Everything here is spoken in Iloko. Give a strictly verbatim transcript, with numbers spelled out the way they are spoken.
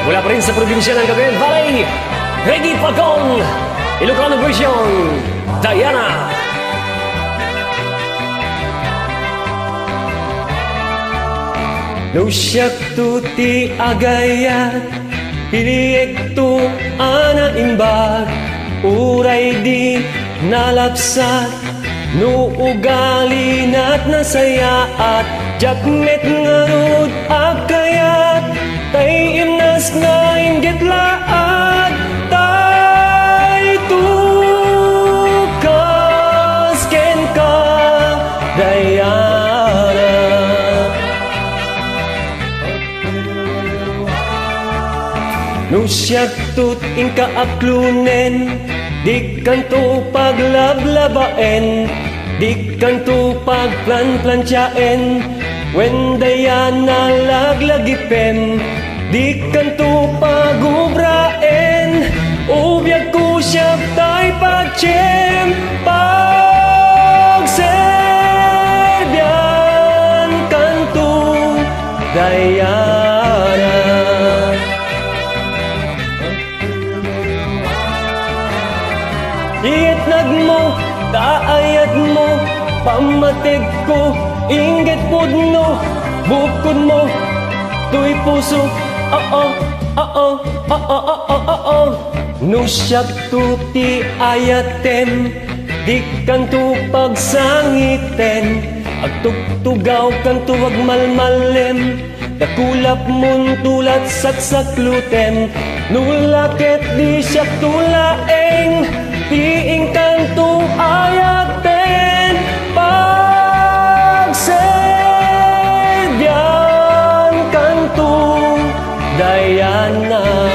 Mula pa rin sa probinsya ng Cagayan Valley, Reggie Falcon, Ilocano version, Diana. No siakto ti agayat, piliekto a naimbag, uray di nalapsat, no ugalina't nasayaat, diak met ngarud a kayat, tay imnas nga inggit laad, tay tukas kenka, Diana. No siakto't inka aklonen, dikanto paglablabaen, dikanto pagplanplantiaen, wen Diana laglagipem, dikanto pagubraen, o biagko siak tay patiem, pagserbiankanto, Diana. Itnagmo, ta ayatmo, pammategko, inggit pudno, bukodmo, toy puso, oo, oo, oo, oo, oo, oo. No siakto ti ayatem, dikanto pagsangiten, agtugtugawkanto agmalmallem, dakulapmon tulat saksaklutem, no la ket di siakto laeng, ti inkanto ayaten, pagserbiankanto, Diana.